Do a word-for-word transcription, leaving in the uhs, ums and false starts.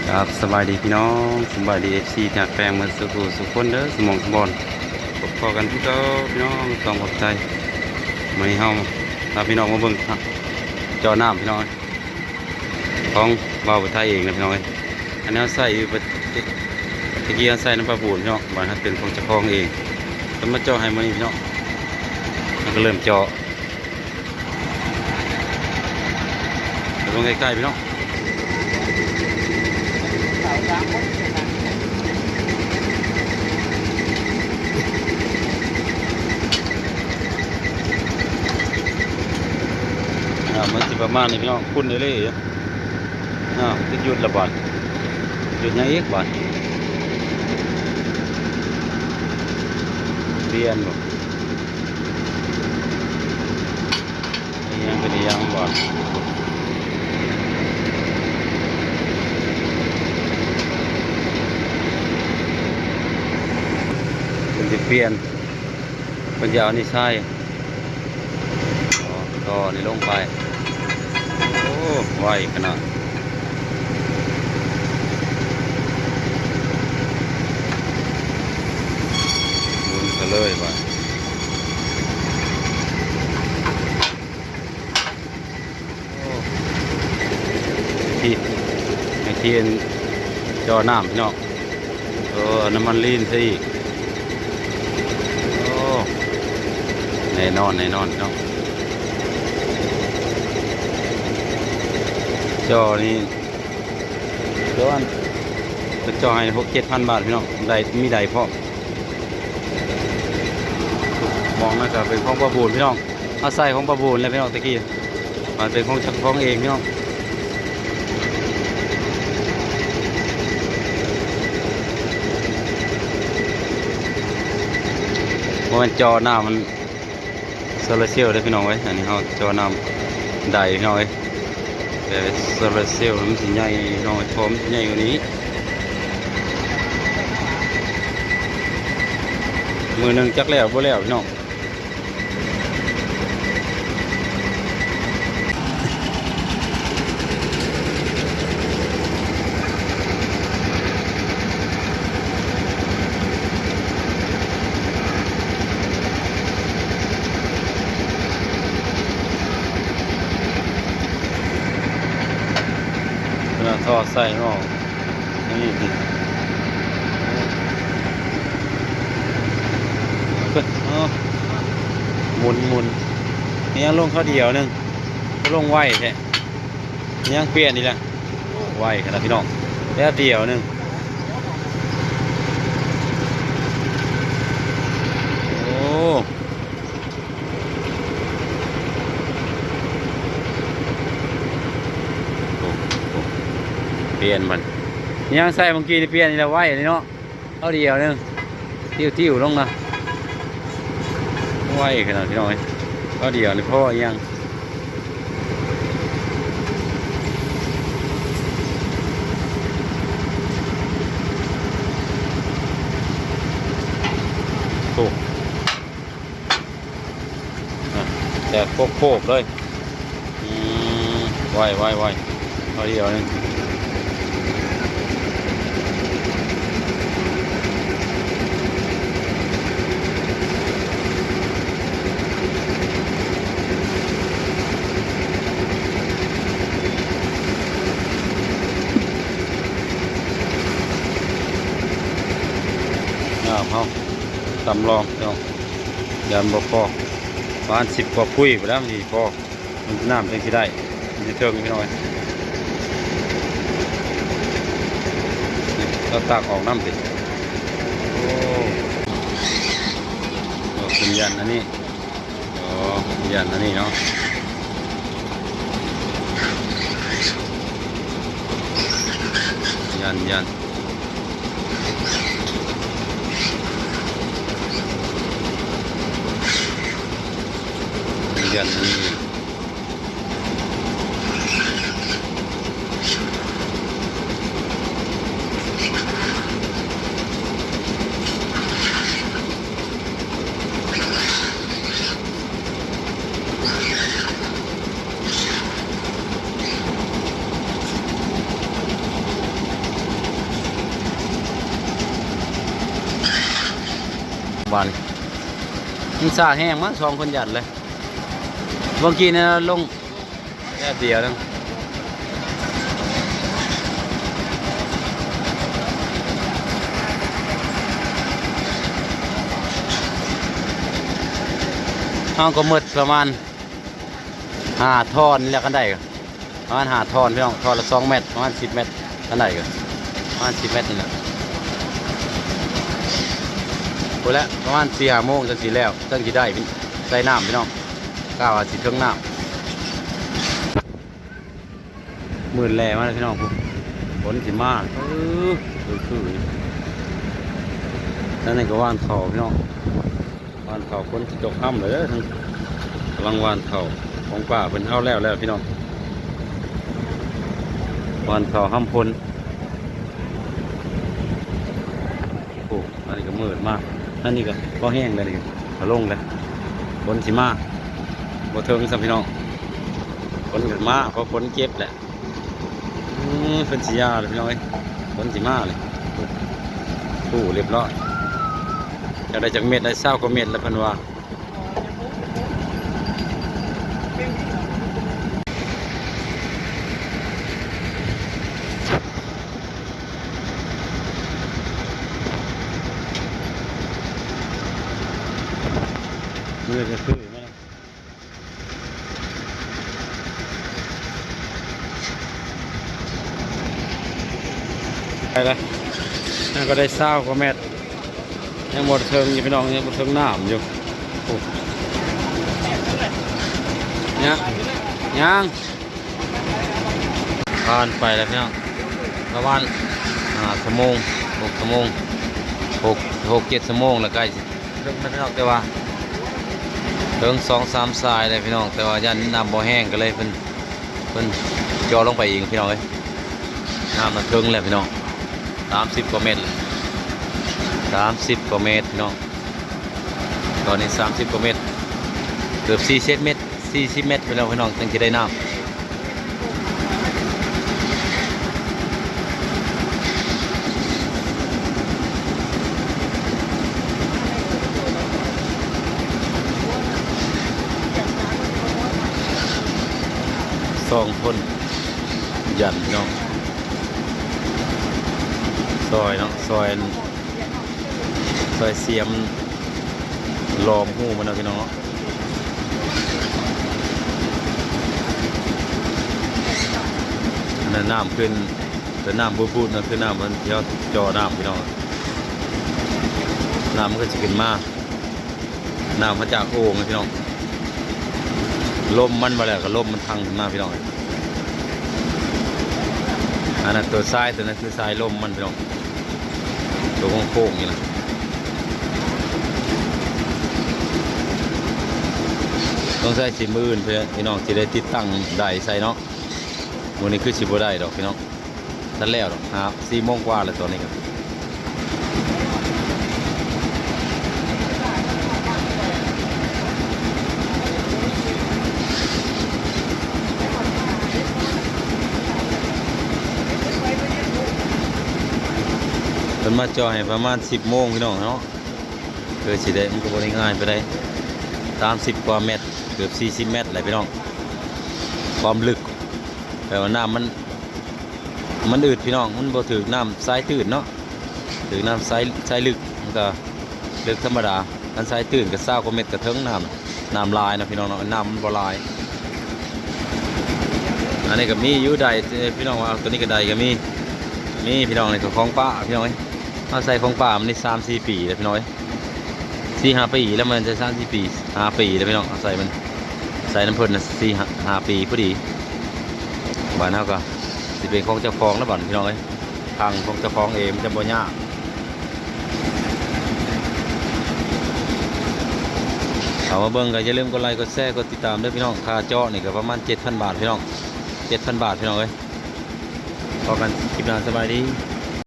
ครับ สบายดีพี่น้อง สบายดี เอฟซี ที่ฮักแพงหมดสู่ผู้สู่คนเด้อ สู่หม่องสู่บ่อน พบพ้อกันคือเก่าพี่น้อง ต้องขอบใจ มื้อนี้เฮาพาพี่น้องมาเบิ่งเจาะน้ำพี่น้อง ของบ่าวผู้ไทยเองนะพี่น้องเอ้ย อันนี้เฮาใส่อยู่ประเทศ ตะกี้เฮาใส่น้ำปลาบู่นพี่น้อง บัดนี้เป็นของเจ้าของเอง เพิ่นมาเจาะให้มื้อนี้พี่น้อง มันก็เริ่มเจาะ ไปเบิ่งใกล้ๆพี่น้อง อ่า มันสิประมาณนี้พี่น้อง คุณได้เลย อ้าว ติดหยุดละบาด หยุดยังอีกบาด เปลี่ยนบ่ อีหยังเป็นอีหยังบ่ เป็นสิเปลี่ยน เป็นยาวนี่ใช่ อ๋อ ต่อนี่ลงไป โอ้ ไวขนาด หมุนไปเลยว่ะ โอ้ ที่ ไอ้ที่เจาะน้ำพี่น้อง เออ น้ำมันลีนซะอีก โอ้ แน่นอน แน่นอนเนาะ เจาะนี่ เดี๋ยวอัน เป็นเจาะให้หกเจ็ดพันบาทพี่น้อง ได้ มีได้พร้อม มองน่าจะเป็นของประบูนพี่น้อง เอาใส่ของประบูนแล้วพี่น้องตะกี้ มันเป็นของเจ้าของเองพี่น้อง เพราะมันเจาะน้ำมันโซลาร์เซลล์เด้อพี่น้องเอ้ย อันนี้เฮาเจาะน้ำได้พี่น้องเอ้ย แต่โซลาร์เซลล์มันสิใหญ่พี่น้องเอ้ย ท่อมันสิใหญ่กว่านี้ มื้อหนึ่งจักแล้วบ่แล้วพี่น้อง ขนาดท่อใส่เนาะ อันนี้สิ เอ้า หมุน หมุน นี่ยังลงข้าวเดียวหนึ่ง ลงไวแท้ ยังเปลี่ยนอีกแล้ว ไวขนาดพี่น้อง แป๊บเดียวหนึ่ง โอ้ โอ้ โอ้ เปลี่ยนมัน ยังใส่เมื่อกี้นี่เปลี่ยนอีกแล้ว ไวอันนี้เนาะ เอาเดียวหนึ่ง ติ้วๆลงนะ ไวขนาดพี่น้องเอ้ย เอาเดียวนี่พอยัง โอ้ อ่ะ แตกโคบๆเลย อืม ไว ไว ไว เอาเดียวหนึ่ง อ้าว เอา สำรองเนาะ ยันบ่พอ ประมาณสิบกว่าคุยไปแล้ว มันสิพอ มันน้ำจังสิได้ มันสิเทิงพี่น้อง เราตักออกน้ำสิ โอ้ เราเป็นยันอันนี้ อ๋อ ยันอันนี้เนาะ ยัน ยัน ยันอันนี้ โอ้ วันมันซ่าแฮงมาสองคนหยันเลย เมื่อกี้เนี่ยลงแป๊บเดียวนึง เฮาก็หมดประมาณห้าท่อนนี่แหละ คันได้ก็ประมาณห้าท่อนพี่น้อง ท่อนละสองเมตร ประมาณสิบเมตร คันได้ก็ประมาณสิบเมตรนี่แหละ พู้นแหละ ประมาณสี่ห้าโมงจั่งสิแล้ว จั่งสิได้ใส่น้ำพี่น้อง กะว่าสิเทิงน้ำ มืดแลงมาแล้วพี่น้อง ฝนสิมา เออ คือๆ แล้วนี่ก็หว่านข้าวพี่น้อง หว่านข้าว ฝนสิตกฮ่ำเลยเด้อ กำลังหว่านข้าว ของป้าเพิ่นเอาแล้วแล้วพี่น้อง หว่านข้าวฮ่ำฝน โอ้ อันนี้ก็มืดมาก อันนี้ก็พอแห้งแล้วนี่ ก็ลงแล้ว ฝนสิมา บ่เทิงซ้ำพี่น้อง ฝนก็มา เพราะฝนเก็บแหละ อืม เพิ่นสิหย่าเลยพี่น้องเอ้ย ฝนสิมาเลย โอ้ เรียบร้อย อยากได้จักเม็ด ได้ซาวกว่าเม็ดแล้วเพิ่นว่า มือจะคือมาแล้ว ไปเลย นั่นก็ได้ซาวกว่าเมตร ยังบ่เทิงอยู่พี่น้อง ยังบ่เทิงน้ำอยู่ โอ้ ยัง ยัง ผ่านไปแล้วพี่น้อง ประมาณห้าชั่วโมง หกชั่วโมง หก หกเจ็ดชั่วโมงแล้ว ใกล้สิเทิงแล้วพี่น้อง แต่ว่าเทิงสองสามสายเลยพี่น้อง แต่ว่าย่านน้ำบ่แห้งก็เลยเพิ่น เพิ่นเจาะลงไปอีกพี่น้องเอ้ย น้ำมันเทิงแล้วพี่น้อง สามสิบกว่าเมตรเลย สามสิบกว่าเมตรพี่น้อง ตอนนี้สามสิบกว่าเมตร เกือบสี่สิบเมตร สี่สิบเมตรไปแล้วพี่น้อง จั่งสิได้น้ำ สองคนหยันพี่น้อง ซอยเนาะ ซอย ซอยเสียม ล้อมฮูมันเนาะพี่น้องเนาะ อันนั้นน้ำขึ้น แต่น้ำบูดๆนะ คือน้ำมันเที่ยวจ่อน้ำพี่น้อง น้ำมันก็จะขึ้นมา น้ำมาจากโอ่งนะพี่น้อง ลมมันมาแล้วก็ลมมันทังขึ้นมาพี่น้อง อันนั้นตัวทราย ตัวนั้นคือทรายลมมันพี่น้อง ตัวโค้งๆนี่นะ ต้องใส่สิมื้ออื่นเพื่อพี่น้องสิได้ติดตั้งไดใส่เนาะ มื้อนี้คือสิบ่ได้ดอกพี่น้อง ทันแล้วดอก หาสี่โมงกว่าแล้วตอนนี้ก็ เพิ่นมาจ่อให้ประมาณสิบโมงพี่น้องเนาะ เพื่อสิได้ มันก็บ่ได้ง่ายไปได้ สามสิบกว่าเมตร เกือบสี่สิบเมตรแหละพี่น้อง ความลึก แต่ว่าน้ำมัน มันอืดพี่น้อง มันบ่ถืกน้ำทรายตื้นเนาะ ถืกน้ำทราย ทรายลึก มันก็ลึกธรรมดา คันทรายตื้นก็ซาวกว่าเมตรก็เทิงน้ำ น้ำหลายนะพี่น้องเนาะ น้ำมันบ่หลาย อันนี้ก็มีอยู่ได เอ้ย พี่น้องว่าตัวนี้ก็ไดก็มี มีพี่น้อง นี่ก็ของป้าพี่น้องเอ้ย เอาใส่ของป้ามันนี่สามสี่ปีแล้วพี่น้องเอ้ย สี่ห้าปีแล้ว มันจะสามสี่ปี ห้าปีแล้วพี่น้อง เอาใส่มัน ใส่น้ำเพิ่นน่ะสี่ห้า ห้าปีพอดี บ้านเฮาก็สิเป็นของเจ้าของแล้วบัดพี่น้องเอ้ย ทางของเจ้าของเองมันจะบ่ยาก เอามาเบิ่งก็อย่าลืมกดไลค์ กดแชร์ กดติดตามเด้อพี่น้อง ค่าเจาะนี่ก็ประมาณเจ็ดพันบาทพี่น้อง เจ็ดพันบาทพี่น้องเอ้ย พบกันคลิปหน้า สบายดี